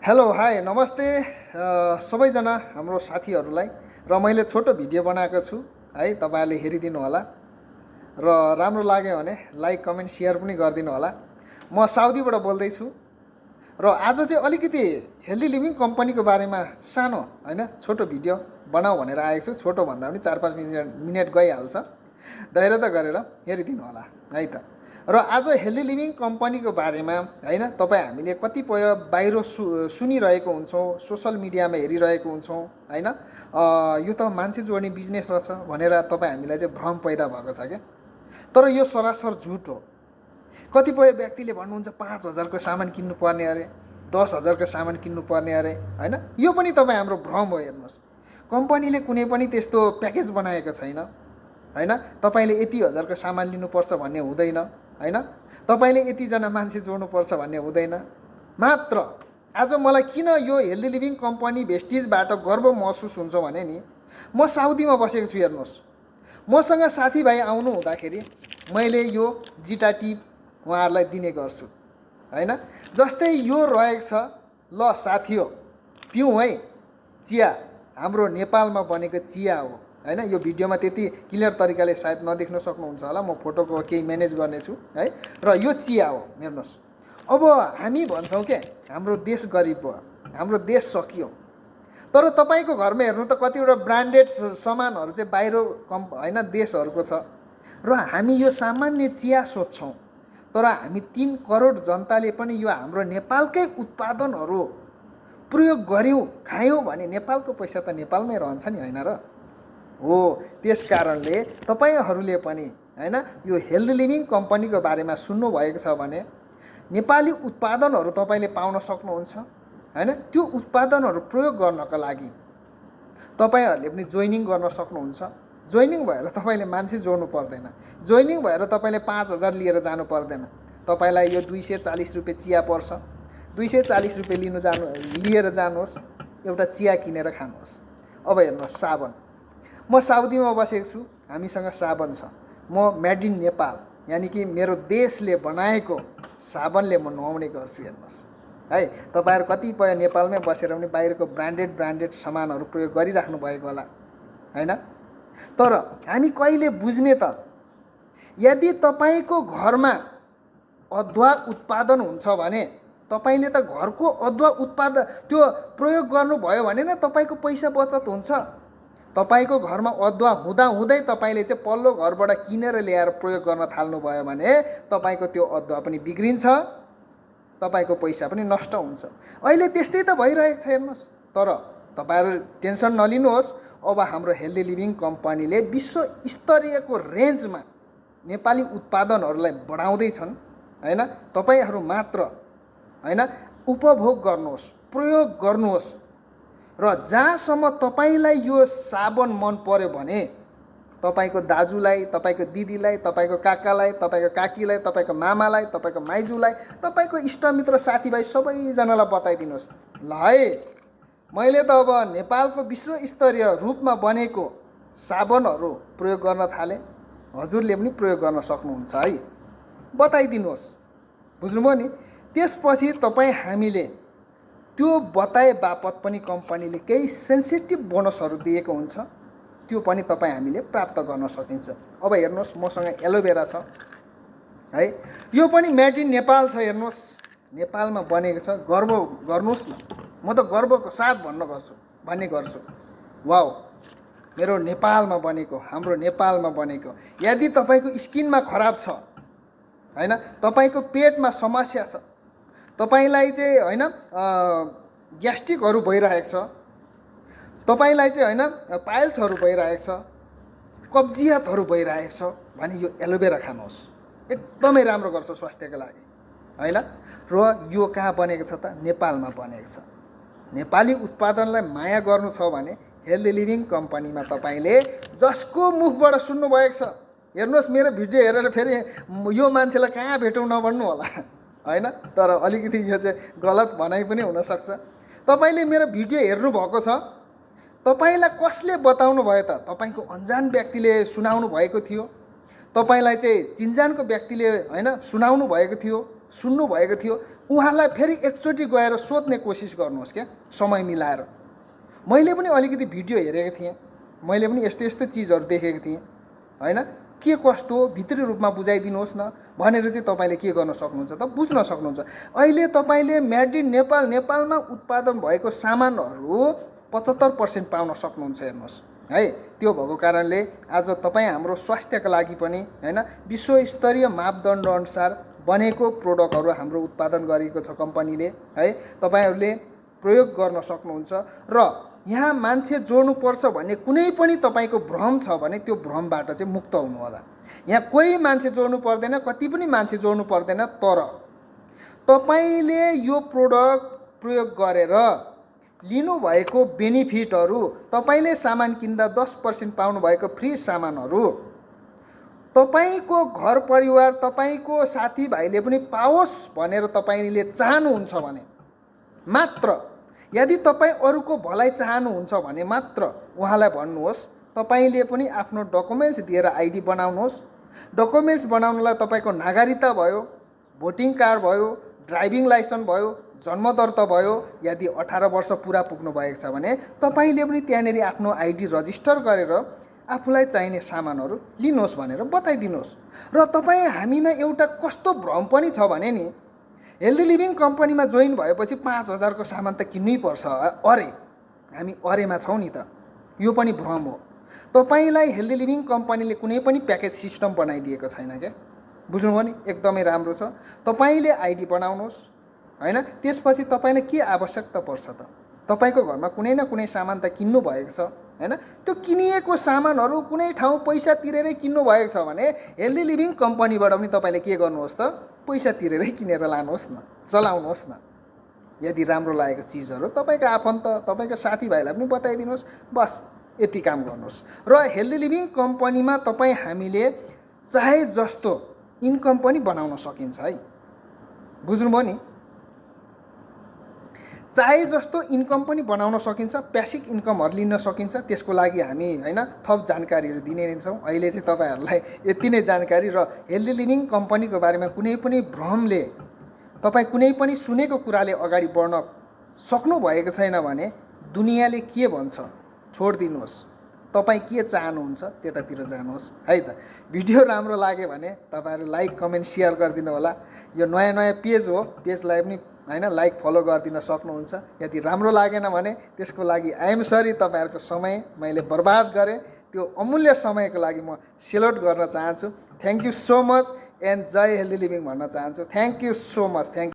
Hello hi नमस्ते सबैजना हाम्रो साथीहरूलाई र मैले छोटो भिडियो बनाएको छु है तपाईँहरूले हेरिदिनु होला र राम्रो लाग्यो भने लाइक कमेन्ट सेयर पनि गरिदिनु होला। म साउदीबाट बोल्दैछु र आज चाहिँ अलिकति हेल्दी लिभिङ कम्पनीको बारेमा सानो हैन छोटो भिडियो बनाऊ भनेर आएको छु। छोटो भन्दा पनि 4-5 मिनेट गइहाल्छ, धैर्य त गरेर हेरिदिनु होला है त। र आज हेल्दी लिभिङ कम्पनीको बारेमा हैन तपाईँ हामीले कतिपय बाहिर सुनिरहेको हुन्छौँ, सोसल मिडियामा हेरिरहेको हुन्छौँ हैन यो त मान्छे जोड्ने बिजनेस रहेछ भनेर तपाईँ हामीलाई चाहिँ भ्रम पैदा भएको छ क्या। तर यो सरासर झुट हो। कतिपय व्यक्तिले भन्नुहुन्छ 5,000 को सामान किन्नु पर्ने अरे, 10,000 को सामान किन्नु पर्ने अरे हैन। यो पनि तपाईँ हाम्रो भ्रम हो। हेर्नुहोस्, कम्पनीले कुनै पनि त्यस्तो प्याकेज बनाएको छैन हैन। तपाईँले यति हजारको सामान लिनुपर्छ भन्ने हुँदैन हैन। तपाईँले यतिजना मान्छे जोड्नुपर्छ भन्ने हुँदैन। मात्र आज मलाई किन यो हेल्दी लिभिङ कम्पनी भेस्टिजबाट गर्व महसुस हुन्छ भने नि, म साउदीमा बसेको छु। हेर्नुहोस्, मसँग साथीभाइ आउनु हुँदाखेरि मैले यो जिटा टिप उहाँहरूलाई दिने गर्छु हैन। जस्तै यो रहेको छ, ल साथी हो पिउँ है चिया, हाम्रो नेपालमा बनेको चिया हो हैन। यो भिडियोमा त्यति क्लियर तरिकाले सायद नदेख्न सक्नुहुन्छ होला, म फोटोको केही म्यानेज गर्नेछु है। र यो चिया हो हेर्नुहोस्। अब हामी भन्छौँ के हाम्रो देश गरिब भयो, हाम्रो देश सकियो। तर तपाईँको घरमा हेर्नु त कतिवटा ब्रान्डेड सामानहरू चाहिँ बाहिर हैन देशहरूको छ र हामी यो सामान्य चिया सोध्छौँ। तर हामी 3 करोड जनताले पनि यो हाम्रो नेपालकै उत्पादनहरू प्रयोग गऱ्यौँ खायौँ भने नेपालको पैसा त नेपालमै रहन्छ नि हैन र। हो, त्यस कारणले तपाईँहरूले पनि हैन यो हेल्दी लिभिङ कम्पनीको बारेमा सुन्नुभएको छ भने नेपाली उत्पादनहरू तपाईँले पाउन सक्नुहुन्छ हैन। त्यो उत्पादनहरू प्रयोग गर्नका लागि तपाईँहरूले पनि जोइनिङ गर्न सक्नुहुन्छ। जोइनिङ भएर तपाईँले मान्छे जोड्नु पर्दैन। जोइनिङ भएर तपाईँले 5,000 लिएर जानु पर्दैन। तपाईँलाई यो 240 रुपियाँ चिया पर्छ, 240 रुपियाँ लिएर जानुहोस्, एउटा चिया किनेर खानुहोस्। अब हेर्नुहोस्, साबन, म साउदीमा बसेको छु, हामीसँग साबन छ। म मेड इन नेपाल यानि कि मेरो देशले बनाएको साबनले म नुहाउने गर्छु। हेर्नुहोस् है, तपाईँहरू कतिपय नेपालमै बसेर पनि बाहिरको ब्रान्डेड सामानहरू प्रयोग गरिराख्नु भएको होला हैन। तर हामी कहिले बुझ्ने त, यदि तपाईँको घरमा अदुवा उत्पादन हुन्छ भने तपाईँले त घरको अदुवा उत्पादन त्यो प्रयोग गर्नुभयो भने न तपाईँको पैसा बचत हुन्छ। तपाईँको घरमा अदुवा हुँदै तपाईँले चाहिँ पल्लो घरबाट किनेर ल्याएर प्रयोग गर्न थाल्नुभयो भने तपाईँको त्यो अदुवा पनि बिग्रिन्छ, तपाईँको पैसा पनि नष्ट हुन्छ। अहिले त्यस्तै त भइरहेको छ हेर्नुहोस्। तर तपाईँहरू टेन्सन नलिनुहोस्, अब हाम्रो हेल्दी लिभिङ कम्पनीले विश्व स्तरीयको रेन्जमा नेपाली उत्पादनहरूलाई बढाउँदैछन् हैन। तपाईँहरू मात्र हैन उपभोग गर्नुहोस्, प्रयोग गर्नुहोस्। र जहाँसम्म तपाईँलाई यो साबन मन पर्यो भने तपाईँको दाजुलाई, तपाईँको दिदीलाई, तपाईँको काकालाई, तपाईँको काकीलाई, तपाईँको मामालाई, तपाईँको माइजूलाई, तपाईँको इष्टमित्र साथीभाइ सबैजनालाई बताइदिनुहोस्। ल है, मैले त अब नेपालको विश्वस्तरीय रूपमा बनेको साबनहरू प्रयोग गर्न थालेँ, हजुरले पनि प्रयोग गर्न सक्नुहुन्छ है, बताइदिनुहोस्। बुझ्नुभयो नि। त्यसपछि तपाईँ हामीले त्यो बताए बापत पनि कम्पनीले केही सेन्सिटिभ बोनसहरू दिएको हुन्छ, त्यो पनि तपाईँ हामीले प्राप्त गर्न सकिन्छ। अब हेर्नुहोस्, मसँग एलोभेरा छ है, यो पनि मेड इन नेपाल छ। हेर्नुहोस्, नेपालमा बनेको छ, गर्व गर्नुहोस् न। म त गर्वको साथ भन्ने गर्छु वाउ, मेरो नेपालमा बनेको, हाम्रो नेपालमा बनेको। यदि तपाईँको स्किनमा खराब छ हैन, तपाईँको पेटमा समस्या छ, तपाईँलाई चाहिँ हैन ग्यास्ट्रिकहरू भइरहेको छ, तपाईँलाई चाहिँ हैन पाइल्सहरू भइरहेको छ, कब्जियतहरू भइरहेको छ भने यो एलोभेरा खानुहोस्, एकदमै राम्रो गर्छ स्वास्थ्यको लागि हैन। र यो कहाँ बनेको छ त? नेपालमा बनेको छ। नेपाली उत्पादनलाई माया गर्नु छ भने हेल्दी लिभिङ कम्पनीमा तपाईँले जसको मुखबाट सुन्नुभएको छ, हेर्नुहोस् मेरो भिडियो हेरेर फेरि यो मान्छेलाई कहाँ भेटौँ नभन्नु होला हैन। तर अलिकति यो चाहिँ गलत भनाइ पनि हुनसक्छ। तपाईँले मेरो भिडियो हेर्नुभएको छ, तपाईँलाई कसले बताउनु भयो त? तपाईँको अन्जान व्यक्तिले सुनाउनु भएको थियो, तपाईँलाई चाहिँ चिन्जानको व्यक्तिले हैन सुनाउनु भएको थियो सुन्नुभएको थियो उहाँलाई फेरि एकचोटि गएर सोध्ने कोसिस गर्नुहोस् क्या, समय मिलाएर। मैले पनि अलिकति भिडियो हेरेको थिएँ, मैले पनि यस्तो यस्तो चिजहरू देखेको थिएँ होइन, के कस्तो भित्री रूपमा बुझाइदिनुहोस् न भनेर चाहिँ तपाईँले के गर्न सक्नुहुन्छ त, बुझ्न सक्नुहुन्छ। अहिले तपाईँले मेड इन नेपाल, नेपालमा उत्पादन भएको सामानहरू 75% पाउन सक्नुहुन्छ हेर्नुहोस् है। त्यो भएको कारणले आज तपाईँ हाम्रो स्वास्थ्यका लागि पनि होइन विश्वस्तरीय मापदण्ड अनुसार बनेको प्रोडक्टहरू हाम्रो उत्पादन गरेको छ कम्पनीले है। तपाईँहरूले प्रयोग गर्न सक्नुहुन्छ र यहाँ मान्छे जोड्नुपर्छ भन्ने कुनै पनि तपाईँको भ्रम छ भने त्यो भ्रमबाट चाहिँ मुक्त हुनु होला। यहाँ कोही मान्छे जोड्नु पर्दैन, कति पनि मान्छे जोड्नु पर्दैन, तर तपाईँले यो प्रोडक्ट प्रयोग गरेर लिनुभएको बेनिफिटहरू, तपाईँले सामान किन्दा 10% पाउनुभएको फ्री सामानहरू तपाईँको घर परिवार, तपाईँको साथीभाइले पनि पाओस् भनेर तपाईँले चाहनुहुन्छ भने मात्र, यदि तपाईँ अरूको भलाइ चाहनुहुन्छ भने मात्र उहाँलाई भन्नुहोस्। तपाईँले पनि आफ्नो डकुमेन्ट्स दिएर आइडी बनाउनुहोस्। डकुमेन्ट्स बनाउनलाई तपाईँको नागरिकता भयो, भोटिङ कार्ड भयो, ड्राइभिङ लाइसेन्स भयो, जन्म दर्ता भयो। यदि 18 वर्ष पुरा पुग्नु भएको छ भने तपाईँले पनि त्यहाँनिर आफ्नो आइडी रजिस्टर गरेर आफूलाई चाहिने सामानहरू लिनुहोस् भनेर बताइदिनुहोस्। र तपाईँ हामीमा एउटा कस्तो भ्रम पनि छ भने नि, हेल्दी लिभिङ कम्पनीमा जोइन भएपछि 5000 को सामान त किन्नै पर्छ अरे, हामी अरेमा छौँ नि त, यो पनि भ्रम हो। तपाईँलाई हेल्दी लिभिङ कम्पनीले कुनै पनि प्याकेज सिस्टम बनाइदिएको छैन क्या, बुझ्नुभयो नि, एकदमै राम्रो छ। तपाईँले आइडी बनाउनुहोस् होइन, त्यसपछि तपाईँलाई के आवश्यकता पर्छ त, तपाईँको घरमा कुनै न कुनै सामान त किन्नु भएको छ होइन, त्यो किनिएको सामानहरू कुनै ठाउँ पैसा तिरेरै किन्नु भएको छ भने हेल्दी लिभिङ कम्पनीबाट पनि तपाईँले के गर्नुहोस् त, पैसा तिरेरै किनेर लानुहोस् न, चलाउनुहोस् न। यदि राम्रो लागेको चिजहरू तपाईँको आफन्त, तपाईँको साथीभाइलाई पनि बताइदिनुहोस्, बस यति काम गर्नुहोस्। र हेल्दी लिभिङ कम्पनीमा तपाईँ हामीले चाहे जस्तो इन्कम पनि बनाउन सकिन्छ है, बुझ्नुभयो नि, चाहे जस्तो इन्कम पनि बनाउन सकिन्छ, प्यासिभ इन्कमहरू लिन सकिन्छ। त्यसको लागि हामी होइन थप जानकारीहरू दिने नै छौँ। अहिले चाहिँ तपाईँहरूलाई यति नै जानकारी। र हेल्दी लिभिङ कम्पनीको बारेमा कुनै पनि भ्रमले, तपाईँ कुनै पनि सुनेको कुराले अगाडि बढ्न सक्नुभएको छैन भने दुनियाँले के भन्छ छोडिदिनुहोस्, तपाईँ के चाहनुहुन्छ त्यतातिर जानुहोस् है त। भिडियो राम्रो लाग्यो भने तपाईँहरू लाइक कमेन्ट सेयर गरिदिनु होला। यो नयाँ नयाँ पेज हो, पेजलाई पनि होइन लाइक फलो गरिदिन सक्नुहुन्छ। यदि राम्रो लागेन भने त्यसको लागि आइएम सरी, तपाईँहरूको समय मैले बर्बाद गरेँ, त्यो अमूल्य समयको लागि म सेल्युट गर्न चाहन्छु। Thank you so much and जय हेल्दी लिभिङ भन्न चाहन्छु। Thank you so much, thank